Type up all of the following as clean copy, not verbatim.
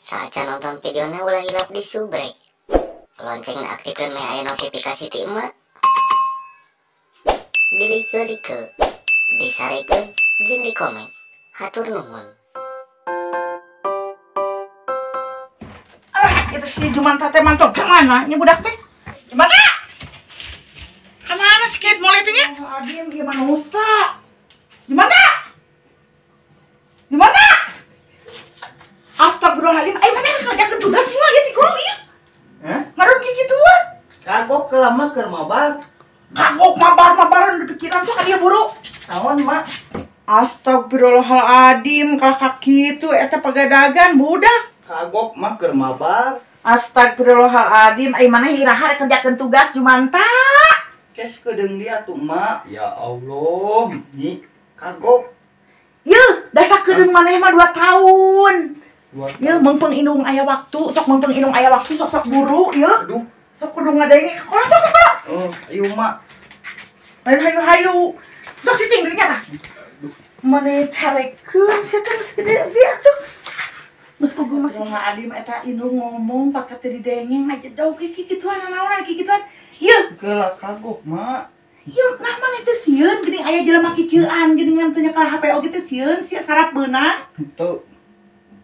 Saacan nonton videona ulah hilap di subrek. Lonceng aktifkan meh aya notifikasi ti emak. Di like-like, disarekeun jeung di komen. Hatur nuhun. Alah, itu si Jumanta teh mantap ke mana nya budak teh? Jumanta? Kemana sikit mulai teh nya? Adim ieu manusa. Jumanta? Jumanta? Astagfirullahaladzim, ayo mana ngerjakeun tugas semua gitu guru ieu. Hah? Ngaron kieu gituan. Kagok kelama keur mabar. Kagok mabar-mabaran di pikiran sok ka dieu buru. Naon, Mak? Astagfirullahaladzim, kalah ka kitu eta pagadagan budak. Kagok mah keur mabar. Astagfirullahaladzim, ayo mana iraha rek ngerjakeun tugas Jumanta. Kes kedeung dia tuh, Mak. Ya Allah, nyi kagok. Yeuh, dasar kedeung maneh mah 2 tahun. Yeuh, meungpeung indung aya waktu, sok meungpeung indung aya waktu, sok-sok buru yeuh. Aduh, sok kudu ngadenge ka kolot sok sok. Oh, ayo Mak. Lain hayu-hayu. Sok cicing dirinya tah. Maneh carekeun sia teh geus gede ge atuh. Geus puguh masih adim eta indung ngomong pakai teu didengeng ngajedog iki kituan nanaonan iki kituan. Yeuh, geula kagok, Mak. Yeuh, nah maneh teh sieun geuning aya jelema kikieuan geuningan teh nyekel HP oge teh sieun sia sarap beunang. Henteu.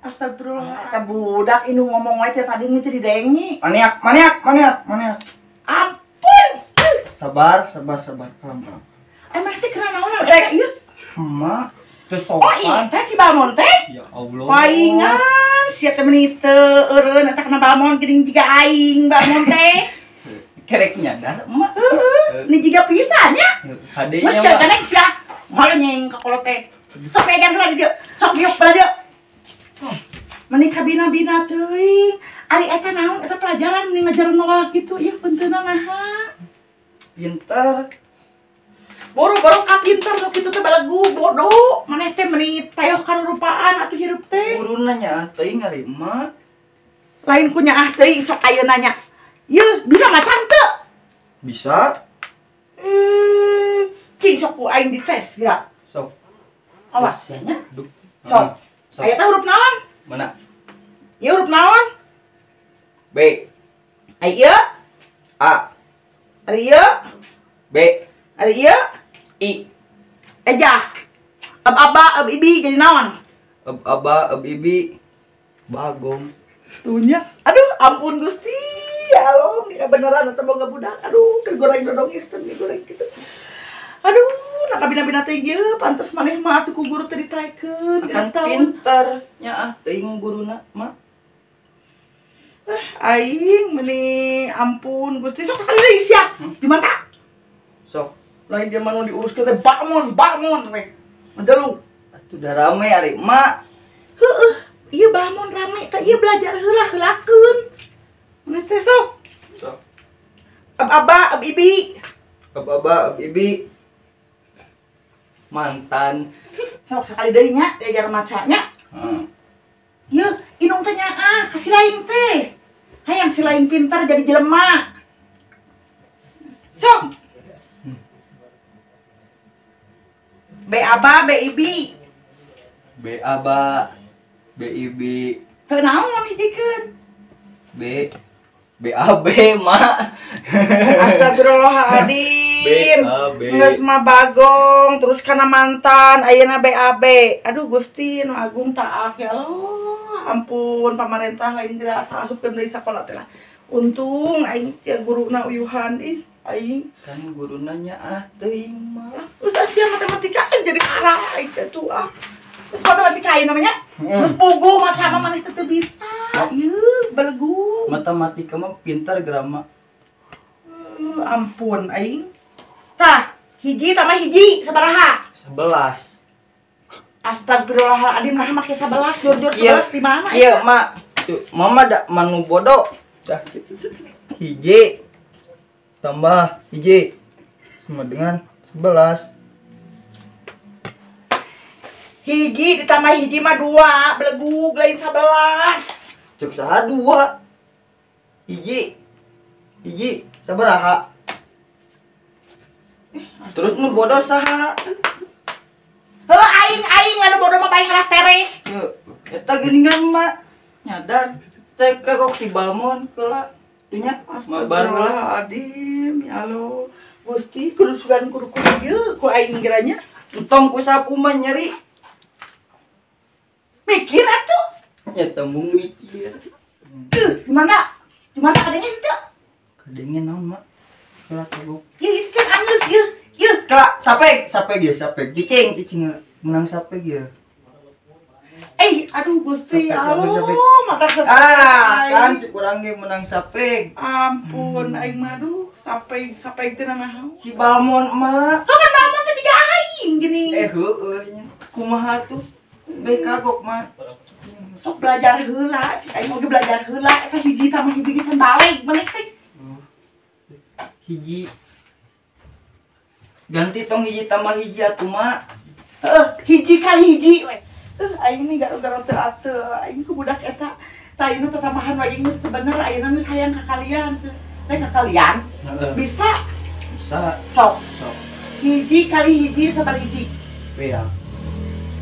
Astagfirullah, eta budak indung ngomong wae teh tadi teu didenge. Maniak, maniak, maniak, maniak. Ampun. Sabar, sabar, sabar, kalem, kalem. Maneh teh keur naonan eta ieu? Mak, teu sopan. Oh, iya teh si Balmon teh? Ya Allah. Paingan sia teh meuni teu eureun eta kana Balmon geuning jiga aing Balmon teh. Kerek nyadar, Mak. Heeh, ni jiga pisan nya. Hade nya. Geus sia ganeng sia. Malu nyeng ka kolot teh. Sok ejan heula di dieu. Sok diuk heula dieu. Meni kabina-bina teuing. Ari eta naon eta pelajaran meni ngajaran moal kitu ieu penteuna naha. Pinter. Boro-boro ka pinter nu kitu teh balegu bodoh. Maneh teh meni tayoh karurupaan atuh hirup teh. Guruna nyaah teuing ari emak. Lain ku nyaah teuing sok ayeuna nya. Yeuh, bisa maca teu? Bisa. Cing sok ku aing dites geura. Sok. Awas ya nya. Sok. Sok. Aya teh huruf naon? Mana? Ieu huruf naon? B. Ai ieu? A. Ari ieu? B. Ari ieu? I. Eja. Ab aba ab ibi jadi naon? Ab aba ab ibi bagong. Tuh nya. Aduh, ampun Gusti. Ya Allah, ini beneran atau boga budak. Aduh, keur goreng dodong isten goreng gitu. Aduh, nah kabina-bina teh ieu pantes maneh mah atuh ku guru teh ditaekeun. Akan pinter nyaah teuing guruna, Mak. Aing meni ampun Gusti sok sakali deui sia. Jumanta. Sok. Lain dia mah nu diuruskeun teh bangun, bangun we. Ngedelu. Atuh da rame ari Mak. Heueuh, ieu bangun rame teh ieu belajar heula heulakeun. Maneh teh sok. Sok. Ab aba ab ibi. Ab aba ab ibi. Mantan. Sok sakali deui nya diajar maca nya. Heeh. Ieu indung teh nyaah ka si lain teh. Hayang si lain pintar jadi jelema. Sok. B aba B ibi. B aba B ibi. Teu naon hijikeun? B B A B, Mak. Astagfirullahaladzim. Geus mah bagong terus kana mantan ayeuna B A B. Aduh Gusti nu agung taak ya Allah. Ampun pamarentah lain geura asa asupkeun deui sakola teh lah. Untung aing sia guruna uyuhan ih aing. Kan guruna nyaah teuing, Mak. Geus sia matematika kan jadi arah aing teh tuh ah. Geus matematika ayeuna mah nya. Geus puguh maca mah maneh teh teu bisa. Ieu belegu. Matematika mah pintar geura mah. Ampun aing. Tah, hiji tambah hiji sabaraha? 11. Astagfirullahaladzim, nah make 11, jor-jor 11 di mana? Iya, Mak. Tuh, mama da manu bodoh. Dah. Hiji tambah hiji sama dengan 11. Hiji ditambah hiji mah 2, belegug lain 11. Cek saha 2. Hiji. Hiji sabaraha? Terus nu bodoh saha? Heuh aing aing anu bodoh mah paling kalah tereh. Heuh, eta geuningan Mak. Nyadar. Teh kagok si Balmon heula. Dunya mabar heula. Astagfirullahaladzim, ya Allah. Gusti, kudu sugan kudu kudu ieu ku aing geranya. Entong ku sapu mah nyeri. Mikir atuh. Ya tembung mikir. Gimana? Gimana kadangnya henteu? Kadenge naon, Mak? Heula kagok. Ieu itu can anggeus ieu. Ieu. Kela, sapek, sapek ya, sapek. Cicing, cicing menang sapek ya. Eh, aduh Gusti, Sapek, ya sapek, Allah, sapek. mata stres. Ah, kan cek urang ge menang sapek. Ampun, aing mah aduh, sapek sapek teh naon. Si Balmon, Mak. Tuh kan naon teh tiga aing gini. Eh, heueuh nya. Kumaha tuh? Be kagok, Mak. Sok belajar heula, cek aing oge belajar heula, eta hiji tambah hiji ge can balik maneh teh. Hiji. Ganti tong hiji tambah hiji atuh, Mak. Heeh, hiji kali hiji we. Aing nih garo-garo teu ateu, aing ku budak eta. Tah ayeuna tatambahan wae geus teu bener, ayeuna geus hayang ka kalian cenah. Rek ka kalian? Heeh. Bisa. Bisa. Sok. Sok. Hiji kali hiji sabaraha hiji? Bea.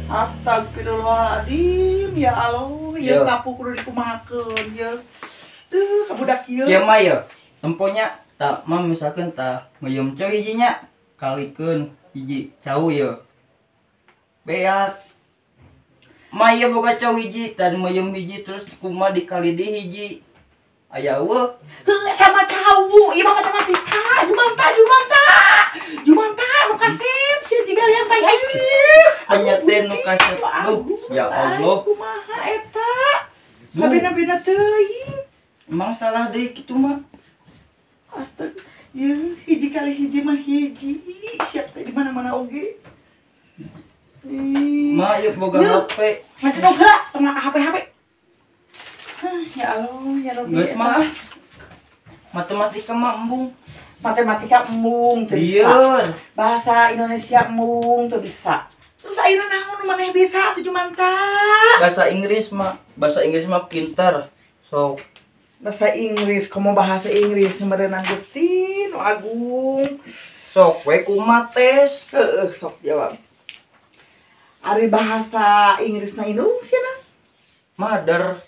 Astagfirullahaladzim, ya Allah, ya Yo. Sapu kudu dikumahakeun ya. Duh, ka budak ieu. Kieu mah ya. Temponya tak mah misalkan tah meuyeum cau hijinya kalikeun hiji cau ya. Beak. Ma ieu boga cau hiji dan meuyeum hiji terus kumaha dikali di hiji. Aya eueuh. Heuh, eta mah cau, ieu mah matematika. Jumanta, jumanta. Jumanta nu kaset sia jiga lian tai aing. Penyetin nu kaset. Duh, ya Allah. Kumaha eta? Duh. Kabina-bina teuing. Emang salah deui kitu mah. Astaga, ya hiji kali hiji mah hiji. Siap teh di mana-mana oge. Ih. Ma ieu boga Yeuh. HP. Macet dong gerak, tengah HP HP. Hah, ya Allah, ya Rabbi. Geus mah. Matematika mah embung. Matematika embung teu bisa. Lieur. Bahasa Indonesia embung teu bisa. Terus ayeuna naon nu maneh bisa tujuh manta? Bahasa Inggris mah, bahasa Inggris mah pintar. Sok. Bahasa Inggris, komo bahasa Inggris merenang Gusti nu agung. Sok we kumaha tes. Heeh, sok jawab. Ari bahasa Inggrisna indung sia? Mother,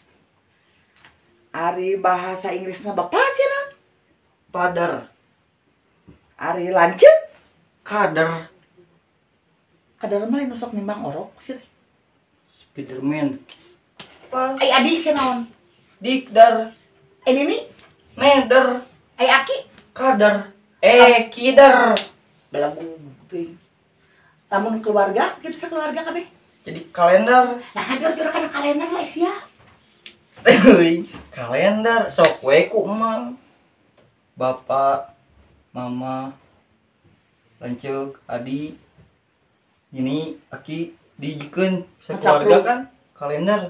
Ari bahasa Inggrisna bapak sia? Father, Ari lanceuk? Kader, Kadar mah lain nu sok nimbang orok sia teh. Spiderman. Pa, Ai adi sia naon? Dikdar, Ai nini? Neder, Ai aki? Kader, eh kider. Belagu teuing. Lamun keluarga, gitu sakeluarga kabeh. Jadi kalender. Nah, kan jor kana kalender lah sia. Teuing, kalender sok we ku emang. Bapak, mama, lanceuk, adi, ini aki dijikeun sakeluarga Macapruk. kan kalender.